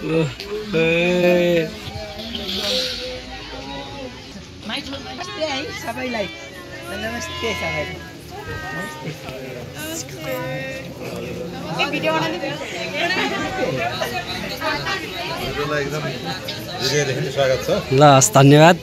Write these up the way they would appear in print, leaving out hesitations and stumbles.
नमस्ते है सबैलाई नमस्ते सबैलाई भिडियो एकदम हृदयदेखि स्वागत छ ल हस् धन्यवाद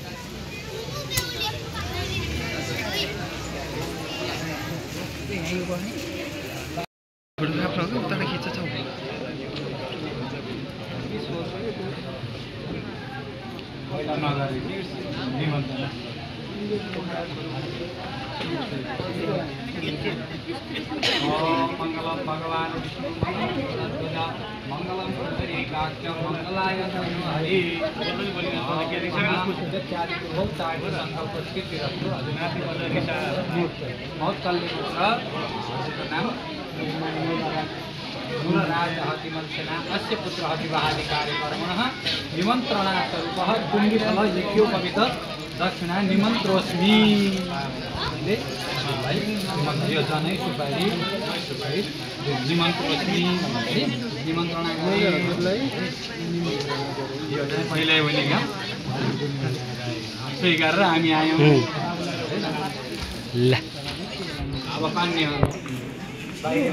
मंगलम भगवान विष्णु मंगलम मंगलाय हरि अस्य पुत्र विवाहाधिकारी कर्मणः निमंत्रणा स्वरूपः कुंडिफल यज्ञोपवित दक्षिणा निमंत्रोस्मि यो जनै सुपारी निमन्त्रोस्मि निमन्त्रणा यो चाहिँ पहिल्यै भने क्या स्वीकार गरेर हामी आयौँ ल अब पानीहरू बाहिर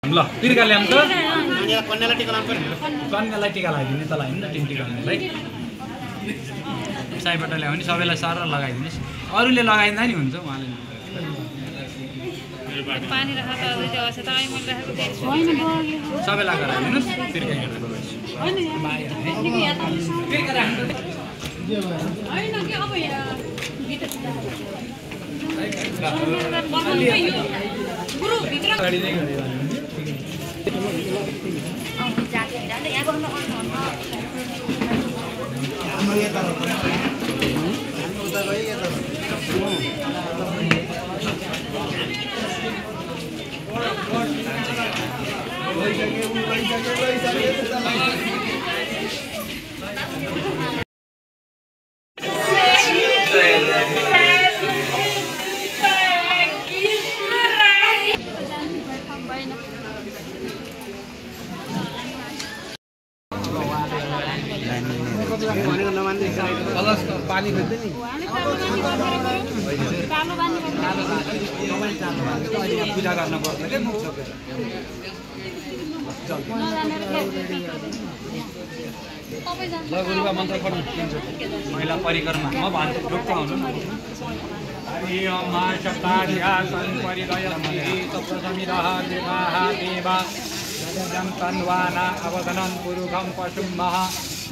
ल टिका ल्याउँछ कन्यालाई टिका लगाइदिने तँलाई होइन तिन टिका ल्याउनुलाई साइबाट ल्यायो भने सबैलाई सर लगाइदिनुहोस् अरूले लगाइदिँदा नि हुन्छ उहाँले सबैलाई गराइदिनुहोस् पानी खोज्दै नि पूजा गर्न पर्छ क्या मुख छोपेर ल गुरुबा मन्त्र पढ्नु महिला परिक्रमा म भन्छु ढुक्क हुनु हरि ओम शब्दाध्यासन परिदय सप्तसमिदः देवाः देवा जं तन्वाना अवदनं पुरुषं पशुमः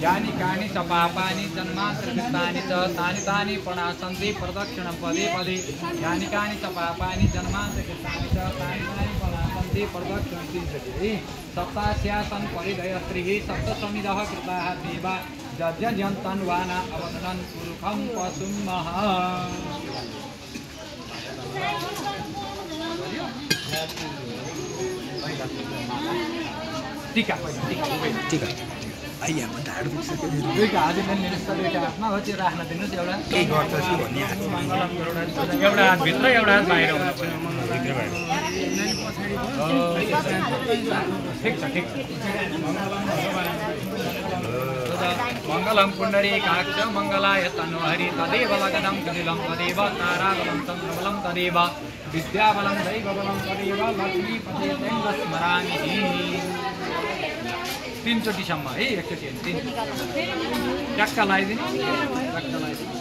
यानि कानि च पापानि जन्मान्तरकृतानि च तानि तानि प्रणाशन्ति प्रदक्षिणं पदे पदे यानि कानि च पापानि जन्मान्तरकृतानि च तानि तानि प्रणाशन्ति प्रदक्षिणं तिष्ठति सप्तास्यासन परिदयस्त्रिः सप्तसमिदः कृताः देवा जज्ञं तन्वाना अवदनं पुरुषं पशुमः टीका टीका आइया म ढाड दुख्छ दुईटा हातले निरस्तर दुईटा हातमा हो त्यो राख्न दिनुस् एउटा के गर्छ कि भन्ने एउटा हात भित्र एउटा हात बाहिर हुन्छ ठीक छ ठीक मंगलम पुंडरीकाक्ष मंगलाय तनोहरि तदेव लग्नं कलिलं तदेव ताराबलं चन्द्रबलं तदेव विद्याबलं दैवबलं तदेव लक्ष्मीपते स्मरामि तीनचोटिसम्म है एकचोटि तीन ट्याक्क लगाइदिने ट्याक्क लगाइदिने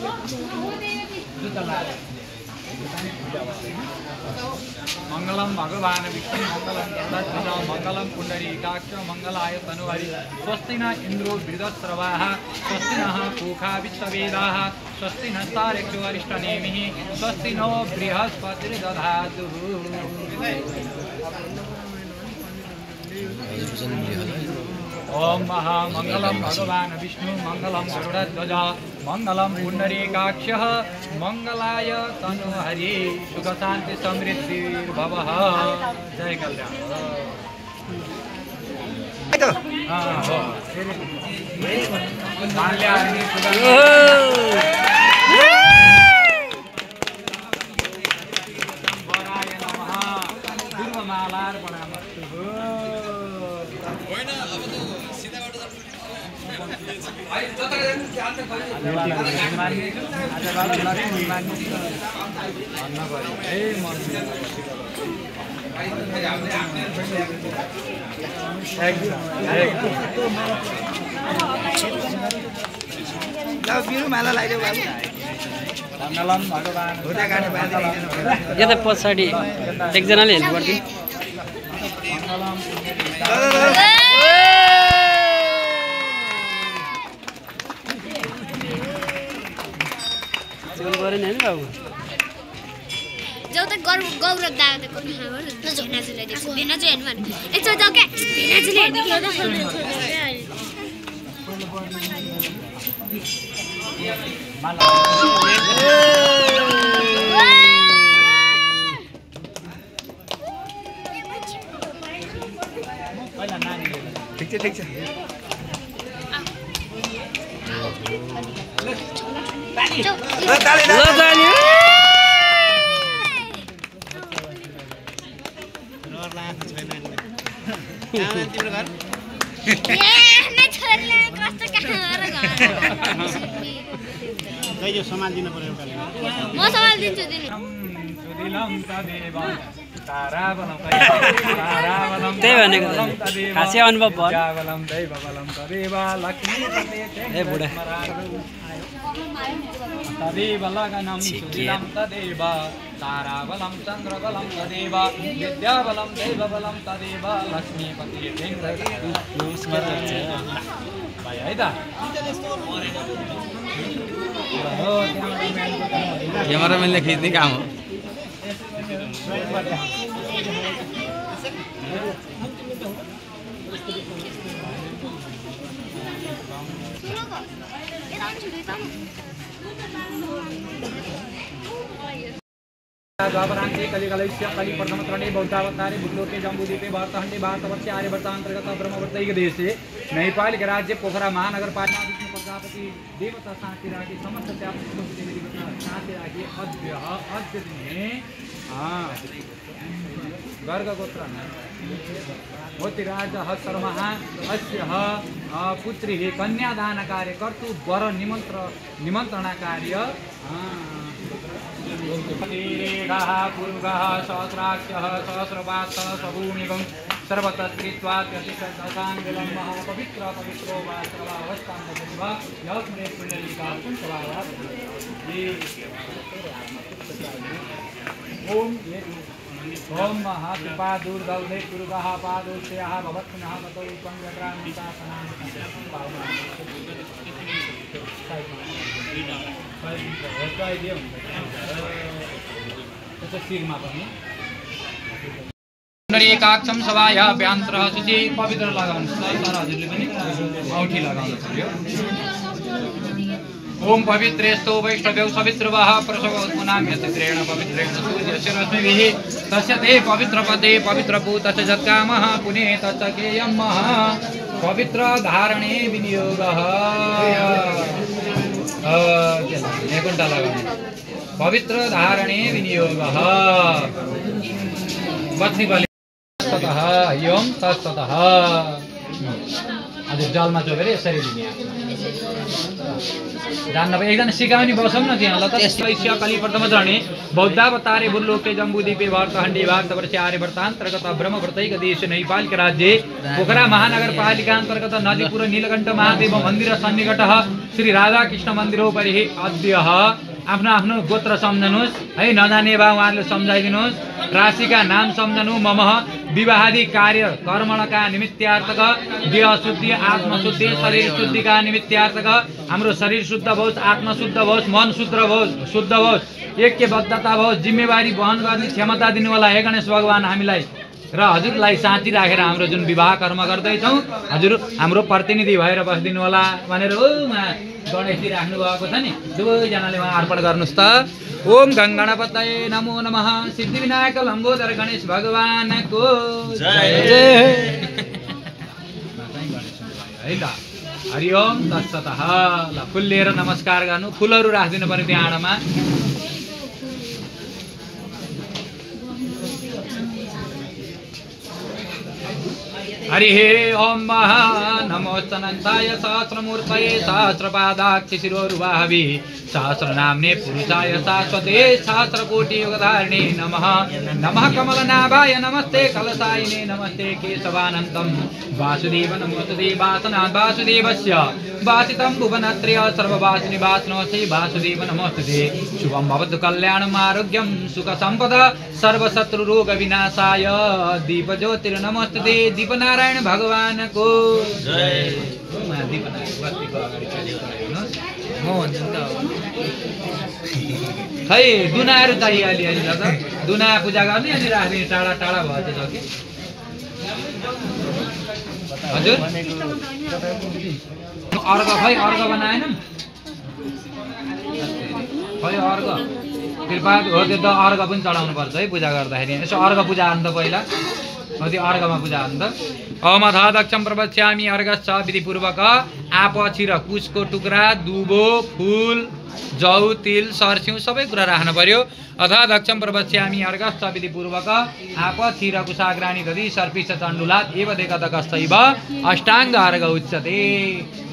मंगलम भगवान विष्णु मंगलम गरुडध्वज मंगलम पुंडरीकाक्ष मंगलाय तनुहरि स्वस्ति न इंद्रो वृद्धश्रवाः स्वस्ति नः पूषा विश्ववेदाः स्वस्ति नस्तारेषु अरिष्टनेमिः स्वस्ति नो बृहस्पतिर्दधातु ओम महामंगलम भगवान विष्णु मंगलम गरुडध्वज मंगलम पुंडरीकाक्षः मंगलाय तनुहरि सुख शांति समृद्धिर्भवः जय कल्याण बिरु माला लगाइदेऊ बाबु यता पछाडि एकजनाले हेल्प गर्दिनु गरेन हैन बाबु जाऊ त गौरव दादाको भेना जुलाइदिएको भेना चाहिँ हेर्नु भने एकचोटि जाऊ क्या भेना जुले हेर्नु ठिक छ सम्हालिदिनु पर्यो म सम्हालिदिन्छु दिनु त्यही भनेको खासै अनुभव भयो ए बुढा तदेव लगनं सुदिनं तदेव ताराबलं चन्द्रबलं तदेव विद्याबलं दैवबलं तदेव लक्ष्मीपति है त क्यामेराम्यानले खिच्ने काम हो द्वापरान्ते कलिकलैस्य कलिप्रथमतरणे बौद्धावतारे भूलोके जम्बूद्वीपे भारतखण्डे भारतवर्षे आर्यवर्तान्तर्गत ब्रह्मवर्तैकदेशे नैपालिक राज्य पोखरा महानगरपालिका विष्णु प्रजापति देवता शान्ति राखी समस्त शान्ति राखी अद्य दिने गर्गगोत्र होतिराज शर्मा अस्य पुत्री कन्यादान कार्य कर्तु वर निमन्त्रण कार्य रेखः पूर्वः सहस्राक्षः सहस्रवासः स्वभूमिगं सर्वतस्कृत्वात्यतिशताङ्गलं महापवित्र पवित्रो वा सर्वावस्थान्तदेव यस्मे पुण्डलीकार्थं स्वभावः ओम महाकृपादुर्दौले कुरुगः पादोषयः भवत्पुनः गतौ पुण्डरीकाक्षं सभायाभ्यन्तरः शुचि पवित्र लगाउनु सर हजुरले पनि औठी लगाउनु पर्यो ओम पवित्रेस्तु वैष्णव्यौ सवित्रवः प्रसवोत्पुनाम्यतिद्रेण पवित्रेण सूर्यस्य रश्मिभिः तस्य ते पवित्रपदे पवित्रभूतस्य जत्कामः पुने तच्च केयं पवित्र धारणे विनियोगः पवित्र धारणे विनियोगः ततः यं तत्ततः हजुर जलमा चोकेर यसरी लिने जान्न एकजना सिकाउने बसौँ न त्यहाँ ल त कलिप्रथमतरणे बौद्धावतारे भूलोके जम्बूद्वीपे भारतखण्डे भारतवर्षे आर्यवर्तान्तर्गत ब्रह्मवर्तैक देश नैपालिक राज्ये पोखरा महानगरपालिकान्तर्गत नदीपुर नीलकण्ठ महादेव मन्दिर सन्निकटः श्री राधाकृष्ण मन्दिरोपरि अद्य आफ्नो आफ्नो गोत्र सम्झनुहोस् है नजाने भए उहाँहरूले सम्झाइदिनुहोस् राशिका नाम सम्झनु मम विवाहादि कार्य कर्मणका निमित्तार्थक देह शुद्धि आत्मशुद्धि शरीर शुद्धिका निमित्तार्थक हाम्रो शरीर शुद्ध होस् आत्मा शुद्ध होस् मन शुद्ध होस् ऐक्यबद्धता होस् जिम्मेवारी वहन गर्ने क्षमता दिनु होला हे गणेश भगवान हामीलाई र हजुरलाई साथी राखेर हाम्रो जुन विवाह कर्म गर्दैछौँ हजुर हाम्रो प्रतिनिधि भएर बसिदिनु होला भनेर गणेशजी राख्नु भएको छ नि दुवैजनाले उहाँ अर्पण गर्नुहोस् त ओम गङ्गणपतये नमो नमः सिद्धिविनायक लम्बोदर गणेश भगवानको जय है ल हरि ओम तत्सतः ल फुल लिएर नमस्कार गर्नु फुलहरू राखिदिनु पर्यो त्यहाँ आडामा हरिः ॐ नमोस्तनन्ताय सहस्रमूर्तये सहस्रपादाक्षि शिरोरुबाहवे सहस्रनाम्ने पुरुषाय शाश्वते सहस्रकोटियुगधारिणे नमः नमः कमलनाभाय नमस्ते कलशायिने नमस्ते केशवानन्तं वासुदेव नमोस्तुते वासनात् वासुदेवस्य वासितं भुवनत्रय सर्ववासिनि वासनोऽसि वासुदेव नमोस्तुते शुभं भवतु कल्याणम् आरोग्यं सुखसम्पदा सर्वशत्रुरोगविनाशाय दीपज्योतिर्नमोस्तुते दीपनारायण भगवान को जय। खै दुनाहरू चाहियो अलिअलि दादा दुना पूजा गर्ने अनि राख्ने टाढा टाढा भयो त्यो कि हजुर अर्घ खै अर्घ बनाएन खै अर्घ कृपा हो त्यो त अर्घ पनि चढाउनु पर्छ है पूजा गर्दाखेरि यसो अर्घ पूजा अन्त पहिला त्यो अर्घमा पूजा अन्त अमधादक्षम प्रवक्ष्यामि अर्घश्च विधिपूर्वक आपछि र कुशको टुक्रा दुबो फुल जौ तिल सर्स्यौं सबै कुरा राख्नु पर्यो अधादक्षम प्रवक्ष्यामि अर्घश्च विधिपूर्वक आपछि र कुशाग्राणि दधि सर्पिष तण्डुलात् एव देकदकस्तैव अष्टाङ्ग अर्घ उच्यते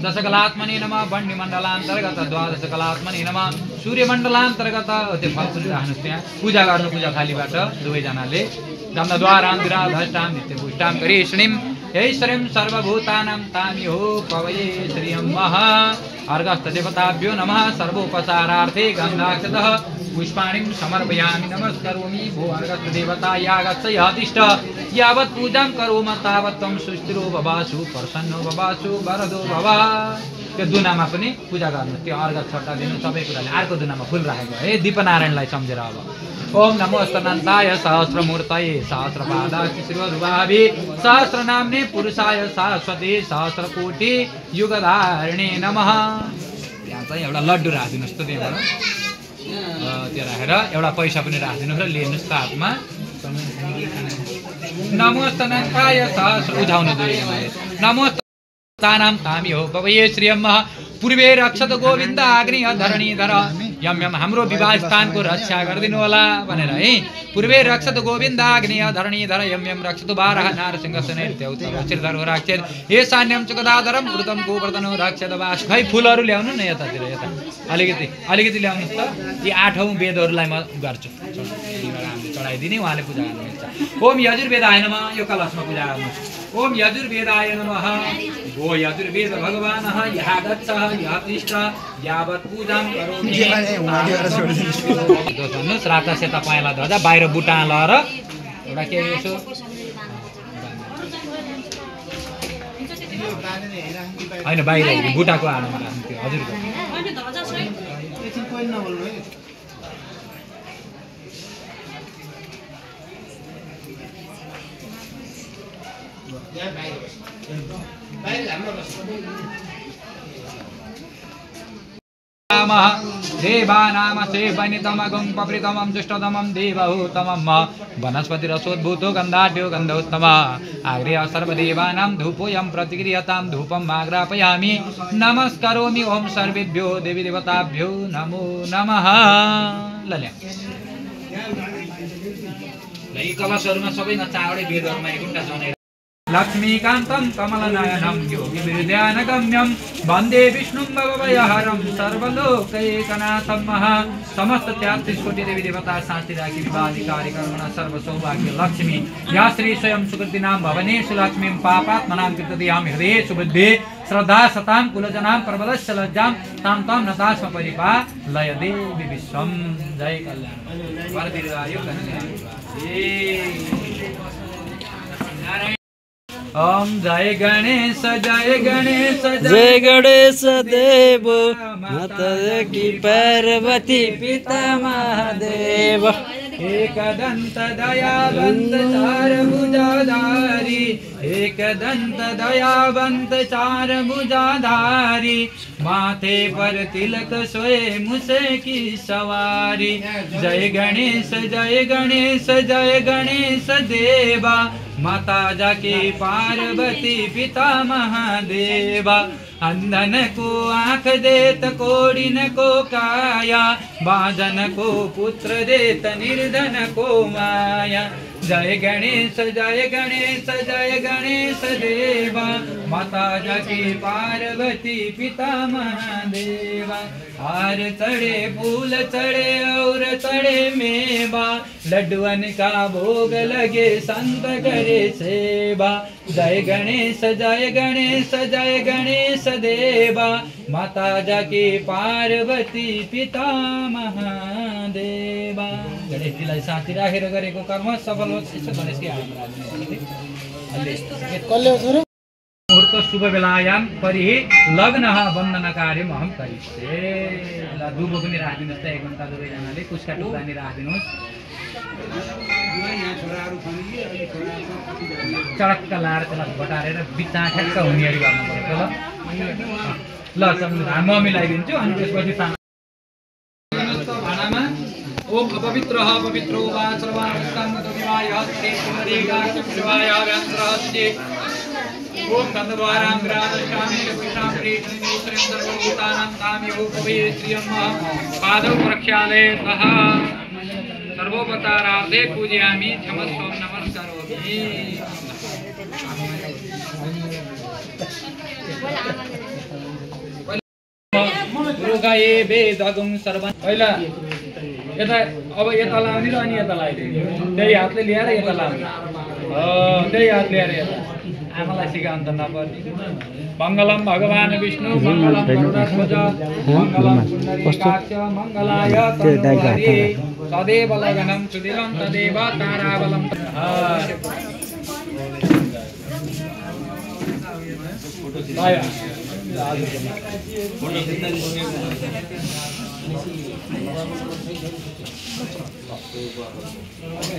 दशकलात्मने नमः बण्डिमण्डलान्तर्गत द्वादशकलात्मने नमः सूर्यमण्डलान्तर्गत त्यो फलफुल राख्नुहोस् त्यहाँ पूजा गर्नु पूजा खालीबाट दुवैजनाले गन्धद्वारान्दिराधष्टां नित्यपुष्टां करीष्णीं ऐश्वर्यं सर्वभूतानां ताम्यो पवये श्रियं महा अर्घस्तदेवताभ्यो नमः सर्वोपचारार्थे गन्धाक्षतः पुष्पाणिं समर्पयामि नमस्करोमि भो अर्घस्तदेवता यागच्छ यतिष्ठ यावत् पूजां करोम तावत् त्वं सुस्थिरो भवासु प्रसन्नो भवासु वरदो भव त्यो दुनामा पनि पूजा गर्नु त्यो अर्घ छट्टा दिनु सबै कुराले अर्को दुनामा फुल राखेको है दीपनारायणलाई सम्झेर अब ओम नमो स्तनन्ताय सहस्रमूर्तये सहस्रपादाक्षि शिरोरुबाहवे सहस्रनाम्ने पुरुषाय शाश्वते सहस्रकोटि युगधारिणे नमः। त्यहाँ चाहिँ एउटा लड्डु राखिदिनुहोस् त त्यहाँबाट त्यो राखेर एउटा पैसा पनि राखिदिनुहोस् र लिनुहोस् त हातमा नमो स्तनन्ताय सहस्र उठाउनु नमो तानां तामी हो भवये श्रियं पूर्वे रक्षत गोविन्द आग्नेय धरणीधर यम यम हाम्रो विवाह स्थानको रक्षा गरिदिनु होला भनेर है पूर्वे रक्षत गोविन्द आग्नेय धरणीधर यम यम रक्षत बारह नारसिंह सनैर्त्यौ चिरधर हो राक्षेत हे सान्यम चकदाधरम कृतम गोवर्धनो रक्षत वास खै फुलहरू ल्याउनु न यतातिर यता अलिकति ल्याउनुहोस् त यी 8औं वेदहरूलाई म गर्छु चढाइदिने उहाँले पूजा गर्नुहुन्छ ओम यजुर्वेदाय नमः यो कलशमा पूजा गर्नुहोस् ओम यजुर्वेदाय नमः गो यजुर्वेद भगवानः यः गच्छः यः तिष्ठ यावत् पूजां करोमि भन्नुहोस् राता सेता पहेँला ध्वजा बाहिर बुटा लएर एउटा के यसो होइन बाहिर बुटाको आडोमा राख्नु त्यो हजुर देवानाम सेवनितमगं पप्रितमं जुष्टतमं देवहूतमं वनस्पतिरसोद्भूतो गन्धाढ्यो गन्धोत्तम आग्रेय सर्वदेवानां धूपोऽयं प्रतिगृह्यतां धूपम् आग्रापयामि नमस्करोमि ओम सर्वेभ्यो देवी देवताभ्यो नमो नमः। लल्या यी कलशहरूमा सबैमा चावडै वेदहरूमा एकुण्टा जनाएर लक्ष्मीकान्तं कमलनयनं योगिविद्यानगम्यं वन्दे विष्णुं भवभयहरं सर्वलोकैकनाथं समस्त 33 कोटि देवी देवता शान्ति राखी विवादिकारी करुणा सर्व सौभाग्य लक्ष्मी या श्री स्वयं सुकृतिनां भवनेषु लक्ष्मीं पापात्मनां कृतधियामि हृदयेषु बुद्धे श्रद्धा सतां कुलजनां प्रबलस्य लज्जां तां तां नतास्म परिपालय देवी विश्वं। जय कल्याण वरदीर्घायु कन्या ओम जय गणेश जय गणेश देव माता की पार्वती पिता महादेव एकदंत दयावंत चार भुजाधारी एकदंत दयावंत चार भुजाधारी माथे पर तिलक सोए मुसे की सवारी जय गणेश देवा माता जाके पार्वती पिता महादेवा अंधन को आँख देत कोड़िन को काया बाधन को पुत्र देत निर्धन को माया जय गणेश जय गणेश देवा माता जाकी पार्वती पिता महादेवा हार चढ़े फूल चढ़े और चढ़े मेवा लड्डुअन का भोग लगे संत करे सेवा जय गणेश देवा माता जाकी पार्वती पिता महादेवा। गणेशजीलाई साथी राखेर गरेको कर्म सफल होस् गणेशकी मुहूर्त शुभ बेलायाम परिहि लग्नः वन्दन कार्यम अहम करिष्ये। ल दुबो पनि राखिदिनुहोस् त एक घण्टा दुवैजनाले कुसका टुक्रा नि राखिदिनुहोस्। चडक्क लाएर त्यसलाई बटारेर बिचा ठ्याक्क हुनेरी गर्नुपर्छ ल म मिलाइदिन्छु अनि त्यसपछि भाँडामा ओम अपवित्रः पवित्रो वा सर्वांगस्तमतोदिवाय हस्ते पुनरेगाचक्षुवाय व्यान्त्रहस्ते ओम गन्धद्वारां विराजष्टामि पुष्टां प्रीतिमेश्वरं सर्वभूतानां तामि उपवेश्रियं पादौ प्रक्षालये सह सर्वोपचारार्थे पूजयामि क्षमस्वं नमस्करोमि। रुगाए वेदगुं सर्वं पहिला यता अब यता लाउने र अनि यता लगाइदिने त्यही हातले ल्याएर यता लाउने त्यही हात ल्याएर यता आमालाई सिकाउनु त नपर्ने। मङ्गलम भगवान् विष्णु मङ्गलम गरुडध्वज मङ्गलम पुण्डरीकाक्ष मङ्गलाय तनोहरि सदैव लगनं सुदिनं तदेव ताराबलं।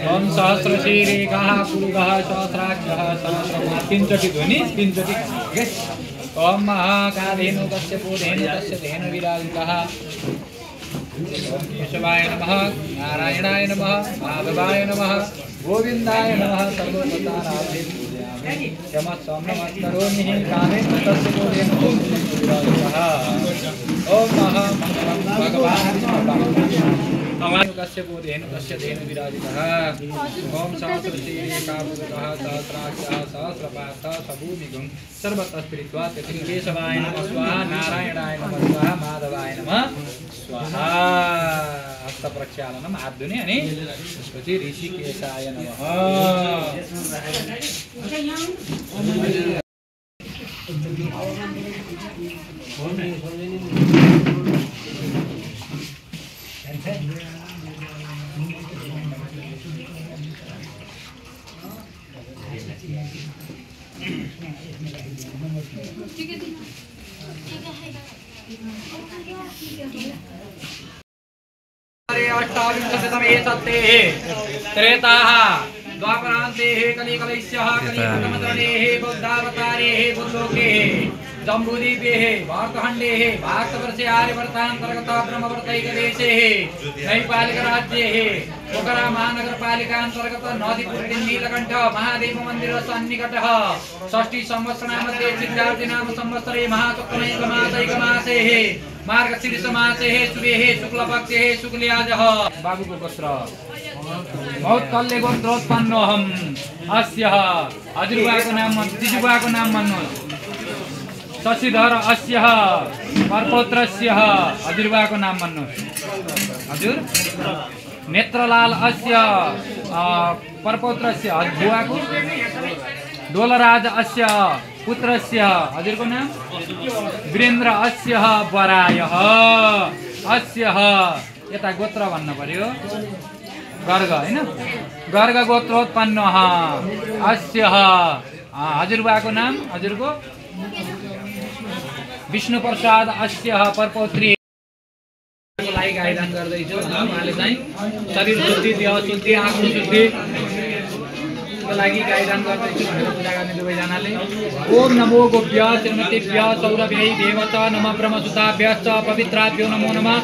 ओम सहस्रशीर्षः पुरुषः सहस्राक्षः सहस्रपाद तीनचोटि ध्वनि तीनचोटि। ओम महाकाधेनु तस्य बोधेनु तस्य धेनु विराजितः केशवाय नमः नारायणाय नमः माधवाय नमः गोविन्दाय नमः सर्वोपचारार्थे पूजयामि क्षमस्वं नमस्करोमि कामेन तस्य बोधेनु विराजितः। ओम महामङ्गलं भगवान् कस्य बोधेनु तस्य धेनु विराजितः। ओम सहस्रशीर्षः पुरुषः सहस्राक्षः सहस्रपादः सबूमिगुं सर्वतः स्फुरित्वा केशवाय नमः स्वाहा नारायणाय नमः स्वाहा माधवाय नमः स्वाहा। हस्त प्रक्षालनम हात धुने अनि त्यसपछि ऋषिकेशाय नमः। अष्टाविंशतितमे सत्तेः त्रेताः द्वापरान्तेः कलिकलैस्यः कलियुगमतरणेः बुद्धावतारेः बुद्धलोकेः जम्बूद्वीपेः भारतखण्डेः भारतवर्षे आर्यवर्तान्तर्गत ब्रह्मवर्तैकदेशेः नैपालिकराज्येः पोखरा महानगरपालिकान्तर्गत नदीपुर नीलकण्ठ महादेव मन्दिर सन्निकटः षष्ठी संवत्सरामध्ये सिद्धार्थी नाम संवत्सरे महाचक्रैकमासैकमासेः मार्गशीर्षमासेः शुभेः शुक्लपक्षेः शुक्लयाजः। बाबुको गोत्र मौत्कल्य गोत्रोत्पन्नोऽहम् अस्यः। हजुरबाको नाम दिजुबाको नाम भन्नुहोस्। शशिधर अस्यः परपौत्रस्यः। हजुरबाको नाम भन्नुहोस्। हजुर नेत्रलाल अस्य परपौत्रस्य। बुवाको डोलराज अस्य पुत्रस्य। हजुरको नाम वीरेन्द्र अस्य वरायः अस्य। यता गोत्र भन्नु पर्यो गर्ग हैन गर्ग गोत्रोत्पन्नः अस्य। हजुरबाको नाम हजुरको विष्णु प्रसाद अस्य परपौत्री। लागि गाइदान गर्दैछु उहाँले चाहिँ शरीर शुद्धि देह शुद्धि आत्म शुद्धिको लागि गाइदान गर्दैछु भनेर पूजा गर्ने दुवैजनाले। ओम नमो गोभ्य श्रीमतीभ्य सौरभ्यै देवत नम ब्रह्मसुताभ्यश्च पवित्राभ्यो नमो नमः।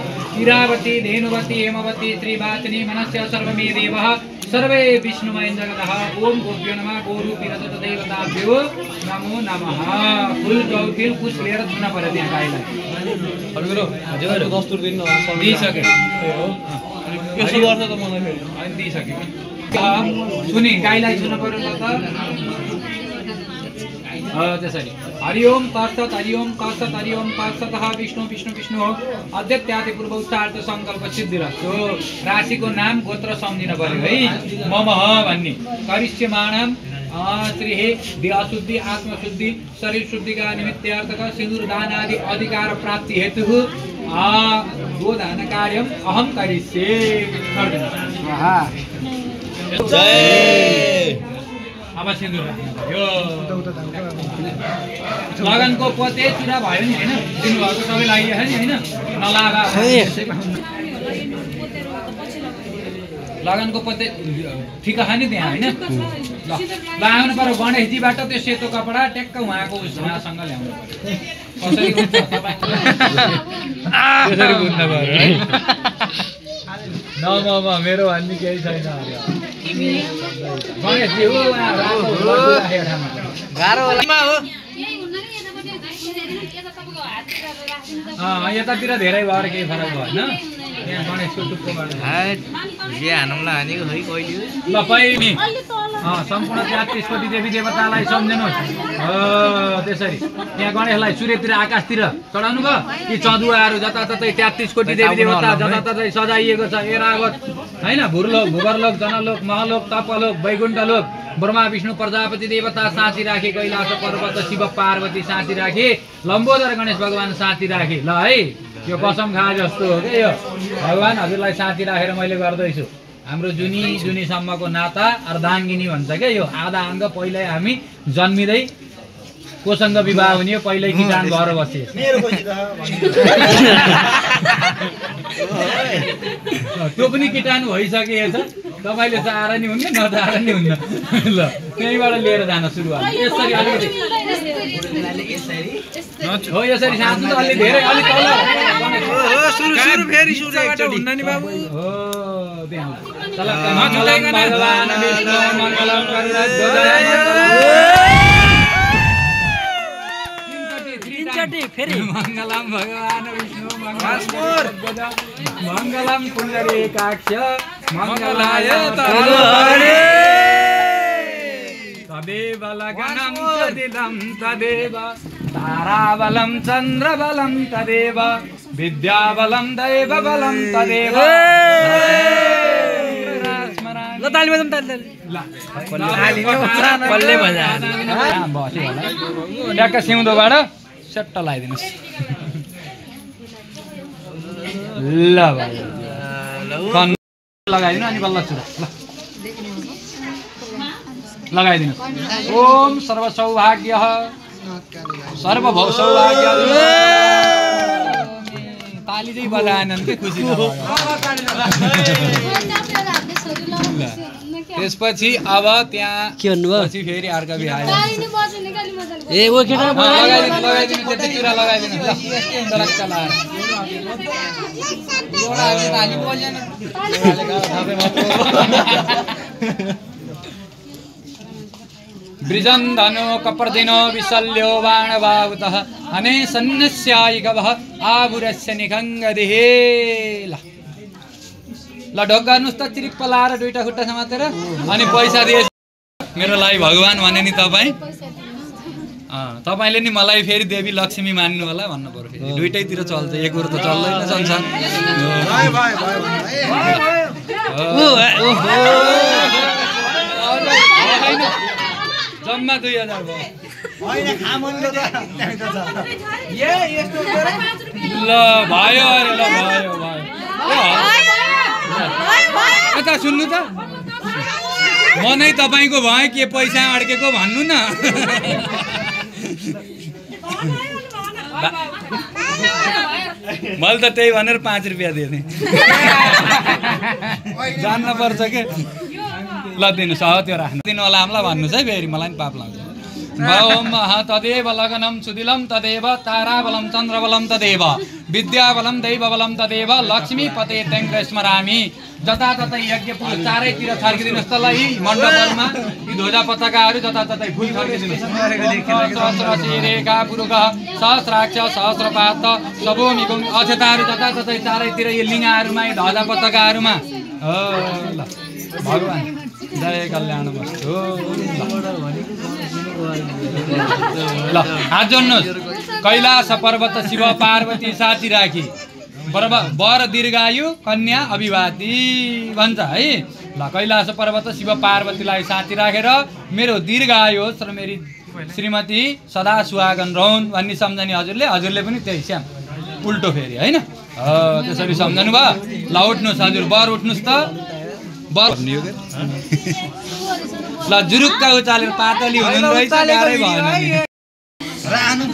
इरावती धेनुवती हेमवती श्रीवाचिनी मनस्य सर्वमे देवः सर्वे विष्णुमय जगतः। ओम गोभ्यो नमः गोरूपीरत देवताभ्यो नमो नमः। फुल जौफिल कुछ लिएर छुन पर्यो त्यहाँ गाईलाई। हजुर दस्तुर दिनु दिइसके यसो गर्न त मलाई फेरि अनि दिइसके। सुने गाईलाई सुन्नु पर्यो ल त त्यसरी हरि ओम तत्सत हरि ओम तत्सत हरि ओम तत्सतः विष्णु विष्णु विष्णु हो अध्यत्यादि पूर्व उच्चार्थ संकल्प सिद्धिरस्तु राशिको नाम गोत्र सम्झिन पर्यो है ममः भन्ने करिष्यमाणम श्री देहशुद्धि आत्मशुद्धि शरीर शुद्धिका निमित्तार्थक सिन्दूर दान आदि अधिकार प्राप्ति हेतु गोदान कार्यम अहम करिष्ये अब सिन्दूर यो लगनको पोते चुरा भयो नि हैन दिनुभएको सबै लागिएको नि हैन नलागा लगनको पोते ठिक छ नि त्यहाँ हैन ल आउनु पर्यो गणेशजीबाट त्यो सेतो कपडा ट्याक्क उहाँको उहाँसँग ल्याउनु कसरी हुन्छ तपाईँ त्यसरी बुझ्न पर्यो है न मेरो भन्ने केही छैन गणेशजी हो गाह्रो हो यतातिर धेरै भएर केही फरक भएन यहाँ गणेशको टुप्पोबाट ल पहिले सम्पूर्ण 33 कोटी देवी देवतालाई सम्झनुहोस् त्यसरी यहाँ गणेशलाई सूर्यतिर आकाशतिर चढाउनु भयो कि चँदुवाहरू जताततै 33 कोटी देवी देवता जताततै सजाइएको छ एरावत हैन भूरलोक भूगर्लोक जनलोक महलोक तपलोक वैकुण्ठलोक ब्रह्मा विष्णु प्रजापति देवता साथी राखे कैलाश पर्वत शिव पार्वती साथी राखे लम्बोदर गणेश भगवान साथी राखे ल है यो कसम खा जस्तो हो के यो भगवान हजुरलाई साथी राखेर मैले गर्दैछु हाम्रो जुनीसम्मको नाता अर्धाङ्गिनी भन्छ के यो आधा अङ्ग पहिल्यै हामी जन्मिँदै कोसँग विवाह हुने हो पहिल्यै किटान भएर बसे त्यो पनि किटानु भइसकेको छ तपाईले चाहेर नि हुन्न नचाहेर नि हुन्न ल त्यहीबाट लिएर जान सुरुवात यसरी अलिकति हो यसरी साँच्चै अलि धेरै अलि तल हो सुरु फेरि सुरु एकचोटी हुन्न नि बाबु हो त्यहाँ भगवान विष्णु मङ्गलम फेरि मङ्गलम भगवान विष्णु मङ्गलम पुण्डरीकाक्ष मङ्गलाय तदेव लगनं तदिदं तदेव ताराबलं चन्द्रबलं तदेव विद्याबलं दैवबलं तदेव ल ताली बजाउँ पल्ले बजा ट्याक्क सिउँदोबाट सेट्ट लगाइदिनुहोस् ल भाइ लगाइदिनु अनि बल्ल चुरा ल लगाइदिनु ओम सर्व सौभाग्य सर्वभौ सौभाग्य ताली चाहिँ बजाएनन् के खुसी त्यसपछि अब त्यहाँ के भन्नुभयो पछि फेरि अर्को बिहा ए ओ केटा लगाइदिनु त्यति चुरा लगाइदिनु ल तरक्क लाएर वृजन्धनो कपर्दिनो विशल्यो बाणबाहुतः अने सन्न्यस्यायिकवः आभुरस्य निखङ्गदिः ल ढोक गर्नुहोस् त चिरिप्प लाएर दुईटा खुट्टा समातेर अनि पैसा दिए मेरो लागि भगवान भने नि तपाईँ तपाईँले नि मलाई फेरि देवी लक्ष्मी मान्नु होला भन्नु पर्यो फेरि दुईटैतिर चल्छ एक कुरो त चल्दैन संसार जम्मा 2000 भयो ल भयो अरे ल भयो यता सुन्नु त म नै तपाईँको भएँ के पैसा अड्केको भन्नु न मैले त त्यही भनेर 5 रुपियाँ दिएँ जान्न पर्छ के ल दिनुहोस् हो त्यो राख्नु दिनु होला हामीलाई भन्नुहोस् है फेरि मलाई पनि पाप लाग्छ ओम तदेव लगनं सुदिलं तदेव ताराबलं चन्द्रबलं तदेव विद्याबलं दैवबलं तदेव लक्ष्मीपते त्यङ्क स्मरामि जताततै यज्ञ फुल चारैतिर छर्किदिनुहोस् त ल यी मण्डपहरूमा यी ध्वजा पताकाहरू जताततै फुल छर्किदिनुहोस् सहस्रशिरेखा पुरुषः सहस्राक्ष सहस्रपात सबोमिगुङ अक्षताहरू जताततै चारैतिर यी लिङ्गाहरूमा यी ध्वजा पताकाहरूमा ल भगवान् जय कल्याण वस्तु ल हात जोड्नुहोस् कैलाश पर्वत शिव पार्वती साथी राखी वर दीर्घायु कन्या अभिवादी भन्छ है ल कैलाश पर्वत शिव पार्वतीलाई साथी राखेर मेरो दीर्घायु होस् र मेरी श्रीमती सदा सुहागन रहन् भन्ने सम्झने हजुरले पनि त्यही स्याम उल्टो फेरि हैन त्यसरी सम्झनु भयो ल उठ्नुहोस् हजुर बर उठ्नुहोस् त बर ल जुरुक्का उचालेर पातली हुनु रहेछ गाह्रै भएन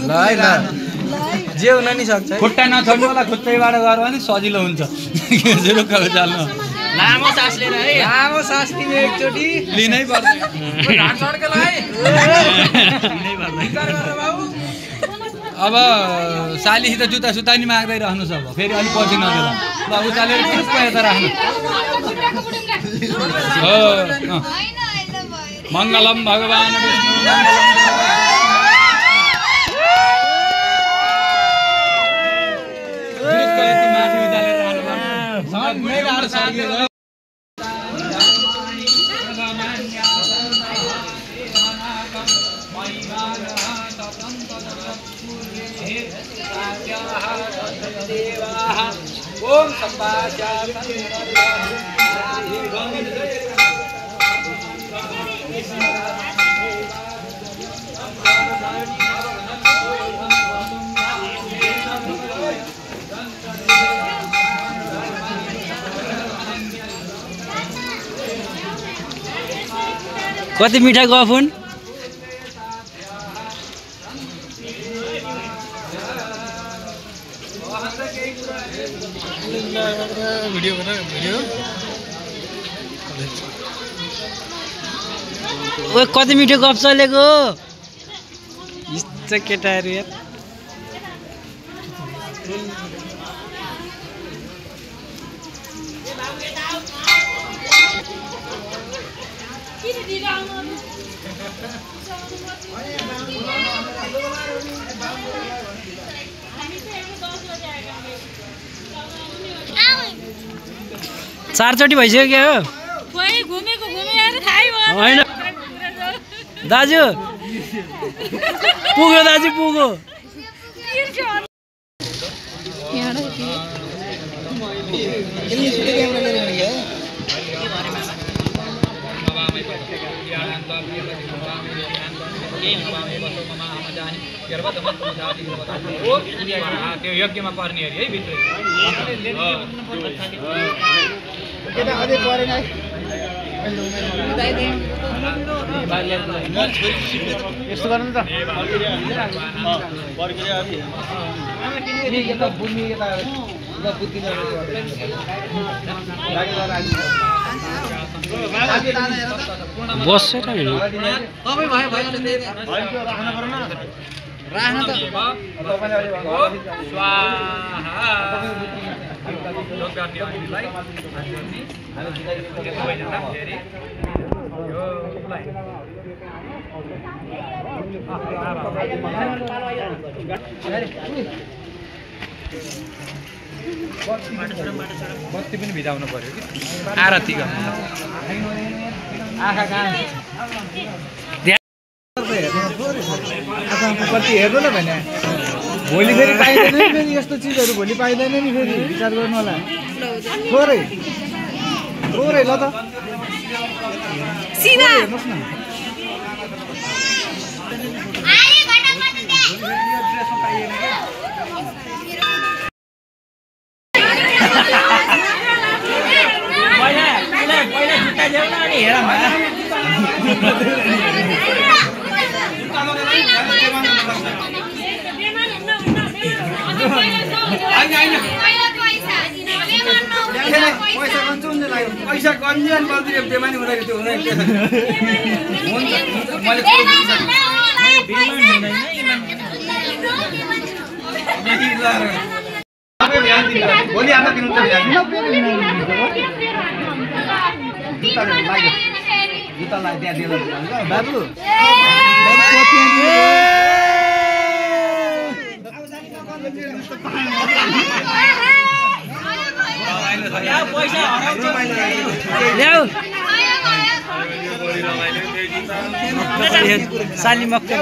ल है ल जे हुन नि सक्छ खुट्टा नछोड्नु होला खुट्टैबाट गऱ्यो भने सजिलो हुन्छ जुरुक्का उचाल्नु लामो सास लिएर है लामो सास लिने एकचोटी लिनै पर्छ अब सालीसित जुत्ता सुत्ता नि माग्दै रहनुहोस् अब फेरि अलिक पछि नदेला ल उचालेर चुप्प यता राख्नु हो मङ्गलम भगवान् विष्णु माथि उचालेर राख्नु ओम कति मिठा गफ हुन् ओ कति मिठो गफ चलेको यस्तो केटाहरू यार चारचोटि भइसक्यो क्या हो होइन दाजु पुग्यो दाजु पुग्यो त्यो यज्ञमा पर्ने अरे है भित्र यस्तो गर्नु त बस्छ राख्न त बत्ती पनि भिजाउनु पर्यो कि आरती गर्नु आँखा कहाँ कति हेर्नु न भने भोलि फेरि पाइँदैन नि फेरि यस्तो चिजहरू भोलि पाइँदैन नि फेरि विचार गर्नु होला थोरै थोरै ल त हेर्नुहोस् न पैसा कन्जुन बल्दी बेमानी हुँदाखेरि त्यो हुँदैन भोलि आमा दिनु जुत्ता त्यहाँ दिनु बाबु ल्याऊ साली मक्का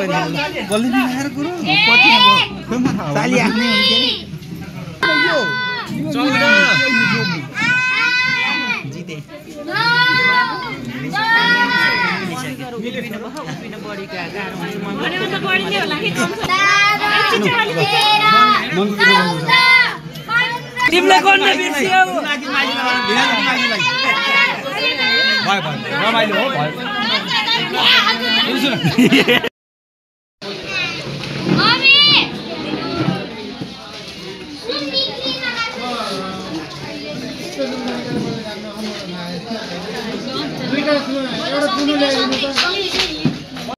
बोल्दै नआएर कुरो पछि अब खोइमा थाहा साली आफ्नै हो के जिते तिमीलाई गर्न बिर्सियो रमाइलो हो भयो